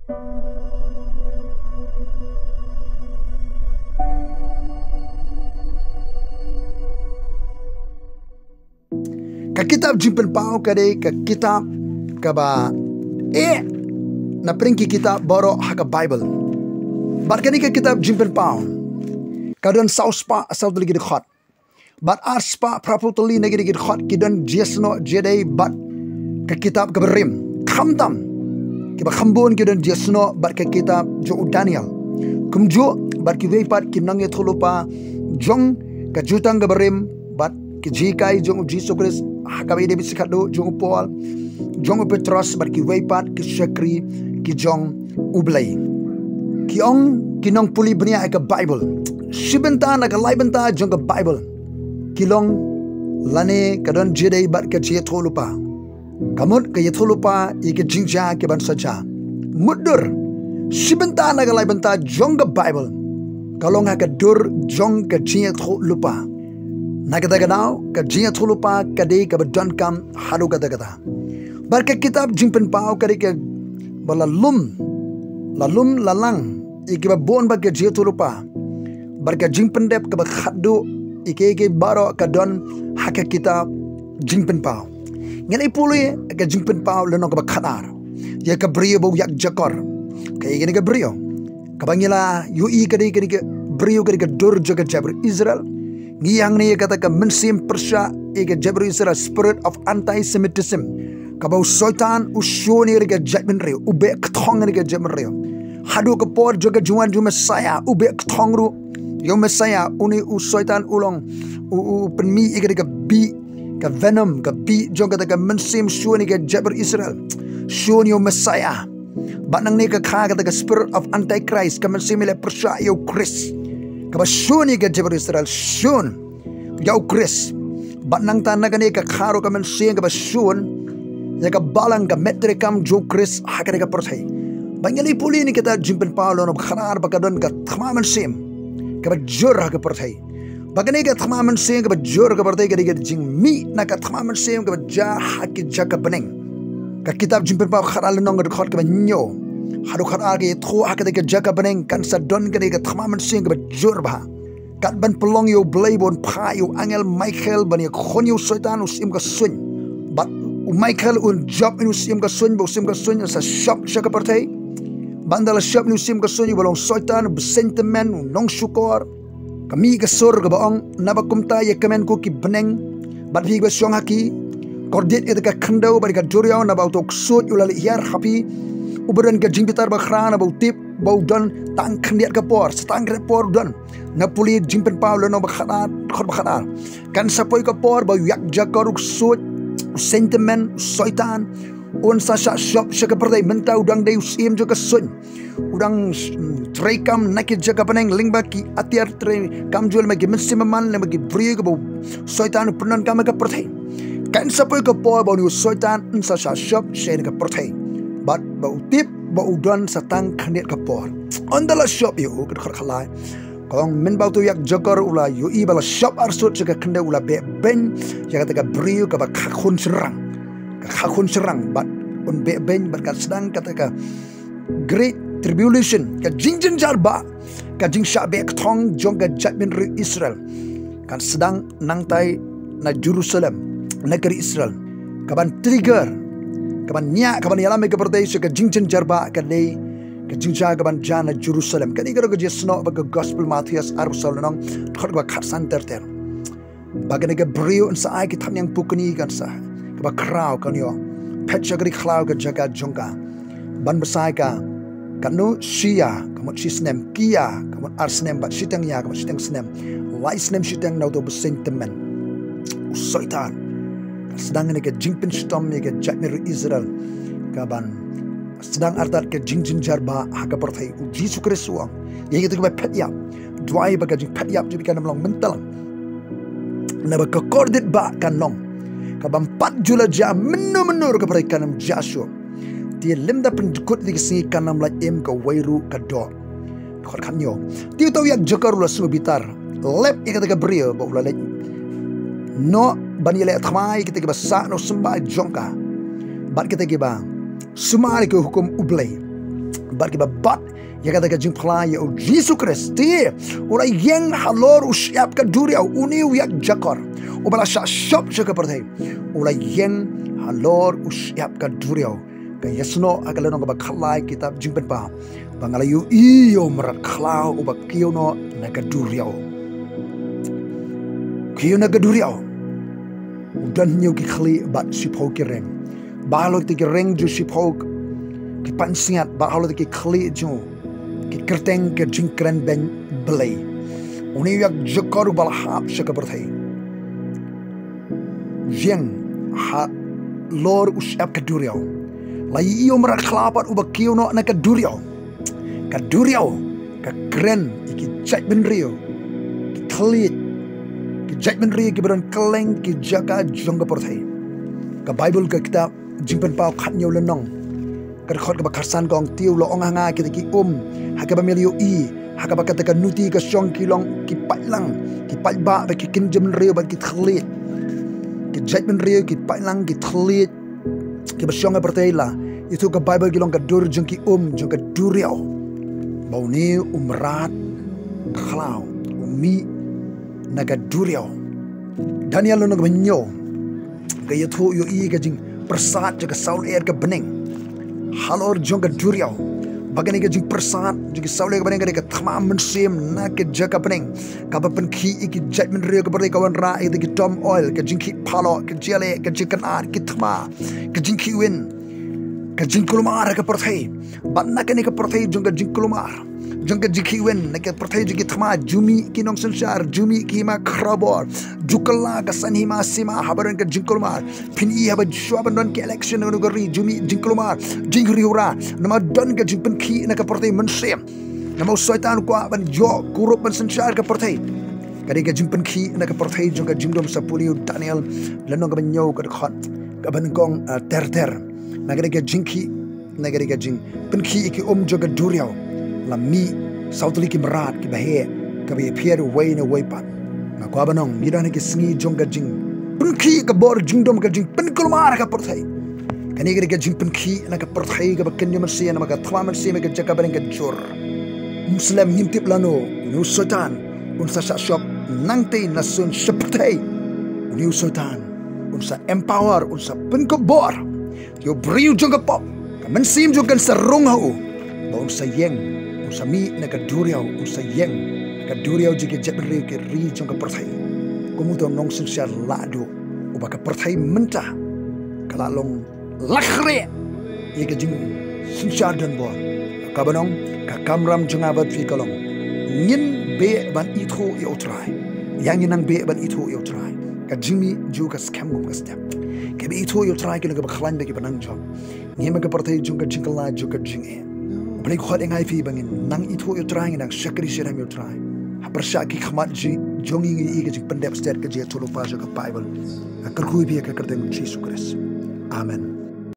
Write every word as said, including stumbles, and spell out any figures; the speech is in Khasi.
Ka kitab Jingpynpaw ka dei ka kitab kaba eh na pdeng ki kitab baroh ha ka Bible. Bad kane ka kitab Jingpynpaw ka don saw spah saw tylli ki dkhot. Bad ar spah phra phew tylli na ki dkhot ki don jingïasnoh jingïadei bad ka kitab kaba rim. Khamtam kiba kham bun ki don jingïasnoh bad ka kitab jong u Daniel. Kumjuh bad kiwei pat ki nongïathuhlypa jong ka Jutang kaba rim bad ki jinghikai jong u Jisu Khrist ha kaba ïadei bad shi khadduh jong u Paul, jong u Petros bad kiwei pat ki shakri ki jong U Blei. Ki ong ki nongpule bniah ïa ka Bible, shi bynta na ka lai bynta jong ka Bible ki long lane ka don jingïadei bad ka jingïathuhlypa. Ka mut ka ïathuhlypa ïa ka jingjia kiban sa jia. Mutdur, shi bynta na ka lai bynta jong ka Bible ka long ha ka dur jong ka jingïathuhlypa. Na kata ka daw ka jingïathuhlypa ka dei kaba donkam haduh katta katta. Bad ka kitab Jingpynpaw ka dei kaba la lum, la lum la lang ïa kiba bun bad ka jingïathuhlypa bad ka jingpyndep kaba khadduh ïa kiei kiei baroh ka don ha ka kitab Jingpynpaw. Ngan ïa pule ka Jingpynpaw lynnong kaba khatar, ïa ka briew ba u ïakjakor. Kaei kane ka briew? Kaba ngi la ïohi ka dei kane ka briew ka dei ka dur jong ka jaitbynriew Israel. Ngi ïa hangne ïa kata ka mynsiem pyrshah ïa ka jaitbynriew Israel, spirit of anti-Semitism. Kaba u Soitan u shun ïa ka jaitbynriew, u beh kthong ïa ka jaitbynriew. Haduh ka por jong ka jingwan jong u Messiah u beh kthong ruh ïa u Messiah. Une u Soitan u long u, u pynmih ïa ka dei ka bih, ka venom, ka bih jong kata ka mynsiem shun ïa ka jaitbynriew Israel, shun ïa u Messiah. Bad nangne ka kha kata ka spirit of antichrist, ka mynsiem ïaleh pyrshah ïa u Khrist, kaba shun ïa ka jaitbynriew Israel, shun ïa u Khrist. Bad nangta na kane ka kha ruh ka mynsiem kaba shun ïa ka balang, ka met treikam jong u Khrist ha kane ka pyrthei. Bad ngi la ïa pule na ka kitab Jingpynpaw lynnong ba khatar ba ka don ka thma mynsiem kaba jur ha ka pyrthei. Bad kane ka thma mynsiem kaba jur ha ka pyrthei ka dei ka jingmih na ka thma mynsiem kaba jia ha ki jaka bneng. Ka kitab Jingpynpaw khatar lynnong ka dkhot kaba hynñiew haduh khatar ka ïathuh ha kata ka jaka bneng kan sa don kane ka thma mynsiem kaba jur bha. Kat ban pynlong ïa u Blei ba un phah ïa u angel Michael ban ïakhun ïa u Soitan u syiem ka suiñ. Bad u Michael un jop ïa u syiem ka suiñ, ba u syiem ka suiñ un sa shop sha ka pyrthei. Bad ynda la shop ïa u syiem ka suiñ, uba long Soitan, u bseiñ tymmen, u nongshukor, ka mih ka sur kaba ong, naba kumta ïa kmen ko ki bneng bad phi kiba shong ha ki. Kordit ïa ka khyndew bad ka duriaw, naba uto u ksuid u la leit hiar ha phi, uba don ka jingbitar bakhraw, naba u tip ba u don tang khyndiat ka por, sa tang khyndiat por u don. Nga pule Jingpynpaw lynnong ba khatar, dkhot ba khatar. Kan sa poi ka por ba u ïakjakor, u ksuid, u bseiñ tymmen, u Soitan, un sa shah shop sha ka pyrthei. Mynta u dang dei u syiem jong ka suiñ, u dang, mm, treikam na ki jaka bneng lyngba ki atiar treikam jong u, lyngba ki mynsiem bymman, lyngba ki briew kiba u Soitan u pyndonkam ha ka pyrthei. Kan sa poi ka por ba une u Soitan un sa shah shop sha ka pyrthei, bad ba u tip ba u don sa tang khyndiat ka por. Ynda la shop ïa u, ka dkhot khatlai ka ong, mynba uto u ïakjakor u la ïohi ba la shop arsut sha ka khyndew, u la beh beiñ ïa kata ka briew kaba kha khun shynrang, ka kha khun shynrang, bad un beh beiñ bad kan sdang kata ka great tribulation, ka jingjynjar bah, ka jingshah beh kthong jong ka jaitbynriew Israel. Kan sdang nangtai na Jerusalem, na ka ri Israel. Kaban trigger, kaban ñiah, kaban ïalam ïa ka pyrthei sha ka jingjynjar bah ka dei ka jingjia kaban jia na Jerusalem. Kane ka dei ka jingïasnoh ba ka Gospel Mathaios arphew saw lynnong, dkhot kaba khatsan ter ter. Ba kane ka briew un sa ai ki thapniang pukni kan sa, kaba khraw kan ïoh phet sha ka ri khlaw ka jaka jong ka. Ban bsa ïa ka, katno, shi ïa, ka mut shi snem, ki ïa, ka mut ar snem, bad shiteng ïa, ka mut shiteng snem. Lai snem shiteng na uto u bseiñ tymmen, u Soitan. Kan sdang kane ka jingpynshitom ïa ka jaitbynriew Israel, kaban sdang artat ka jingjynjar bah ha ka pyrthei. U Jisu Khrist u ong, ïa kito kiba phet ïap, duwai ba ka jingphet ïap jong phi kan ym long mynta lang, naba ka kordit bah kan long, kabym pat ju la jia mynno mynno ruh ka pyrthei, kan ym jia shuh. Te lymda pyndkut ïa ki sngi kan ym lait im kawei ruh ka doh. Dkhot khathynñiew. Te uto u ïakjakor u la sngewbitar, lep ïa kata ka briew ba u la leit noh ban ïaleh thma ïa kita kiba sah noh symbai jong ka, bad kita kiba sumar ïa ki hukum U Blei. bad kiba bat ïa kata ka jingphla ïa u Jisu Khrist. Te u la ïeng halor u shyiap ka duriaw, une u ïakjakor uba la shah shop sha ka pyrthei. U la ïeng halor u shyiap ka duriaw. Ka ïasnoh ha ka lynnong kaba khatlai kitab Jingpynpaw ba nga la ïohi ïa u mrad khlaw uba kiew noh na ka duriaw. Kiew na ka duriaw. U don hynñiew ki khlieh bad shiphew ki reng. Baroh ki reng jong shiphew ki pansngiat, baroh ki khlieh jong u ki kyrteng ka jingkren beiñ Blei. Une u ïakjakor uba la hap sha ka pyrthei. Ïeng halor u shyiap ka duriaw. La ïohi ïa u mrad khlaw pat uba kiew noh na ka duriaw. Ka duriaw ka kren ïa ki jaitbynriew, ki thylliej, ki jaitbynriew kiba don kylleng ki jaka jong ka pyrthei. Ka Baibl ka kitab Jingpynpaw khathynñiew lynnong, ka dkhot kaba khatsan ka ong, te u la ong ha nga, kita ki um ha kaba me la ïohi, ha kaba kata ka nuti ka shong ki long ki paidlang, ki paidbah bad ki kynja bynriew bad ki thylliej, ki jaitbynriew, ki paidlang, ki thylliej kiba shong ha pyrthei. La ïathuh ka Baibl ki long ka dur jong ki um jong ka duriaw, ba une u mrad khlaw u mih na ka duriaw. Daniel lynnong kaba hynñiew ka ïathuh ïohi ka jingpyrsad jong ka sawlyer ka bneng halor jong ka duriaw. Ba kane ka jingpyrsad jong ka sawlyer ka bneng ka dei ka thma mynsiem na ka jaka bneng kaba pynkhih ïa ki jaitbynriew ka pyrthei, ka wanrah ïa kita ki tom oil, ka jingkhih phalok, ka jingïaleh, ka jingkynad ki thma, ka jingkhih win, ka jingkulmar ha ka pyrthei. Bad na kane ka pyrthei jong ka jingkulmar, jong ka jingkhih win, na ka pyrthei jong ki thma, ju mih ki nongsynshar, ju mih ki hima khraw bor, ju kylla ka san hima sima haba don ka jingkulmar. Phin i haba shuwa ban don ki election ha kano ka ri, ju mih jingkulmar, jingriewra, namar don ka jingpynkhih na ka pyrthei mynsiem. Namar u Soitan u kwah ban ïoh kurup ban synshar ka pyrthei. Ka dei ka jingpynkhih na ka pyrthei jong ka jingdum. Sa pule u Daniel lynnong kaba hynñiew ka dkhot kaba nyngkong, ah, ter ter. Na ka dei ka jingkhih, na ka dei ka jingpynkhih ïa ki um jong ka duriaw. La mih saw tylli ki mrad kiba heh, kaba ïapher uwei na uwei pat. Nga kwah ban ong, ngi don ha ki sngi jong ka jingpynkhih ka bor jingdum, ka jingpynkulmar ka pyrthei. Kane ka dei ka jingpynkhih na ka pyrthei kaba kynja mynsiem, namar ka thma mynsiem ka jaka bneng ka jur. Ym slem, ngim tip lano une u Soitan un sa shah shop nangtei na shuh sha pyrthei. Une u Soitan un sa empower, un sa pynkup bor ïa u briew jong ka pop, ka mynsiem jong ka kan sa rung ha u. Ba un sa ïeng, un sa mih na ka duriaw, un sa ïeng na ka duriaw jong ki jaitbynriew, ki ri jong ka pyrthei. Kum uto u nongsynshar lahduh uba ka pyrthei mynta ka la long la khreh ïa ka jingsynshar donbor. Kaba nyngkong, ka kamram jong nga bad phi ka long, ngin beh ban ithuh ïa U Trai. Ïa ngin nang beh ban ithuh ïa U Trai. Ka jingmih jong u ka skhem kum ka step. Kiba ithuh ïa U Trai ki long kiba khlaiñ bad kiba nang jop. Ngim ha ka pyrthei jong ka jingkylla, jong ka jingeh. U Blei u khot ïa nga ïa phi ba ngin nang ithuh ïa U Trai, ngin nang shakri shitrhem ïa U Trai. Ha pyrshah ki khmat jong ngi ngi ïohi ka jingpyndep stet ka jingïathuhlypa jong ka Baibl. Nga kyrkhu ïa phi ha ka kyrteng u Jisu Khrist. Amen.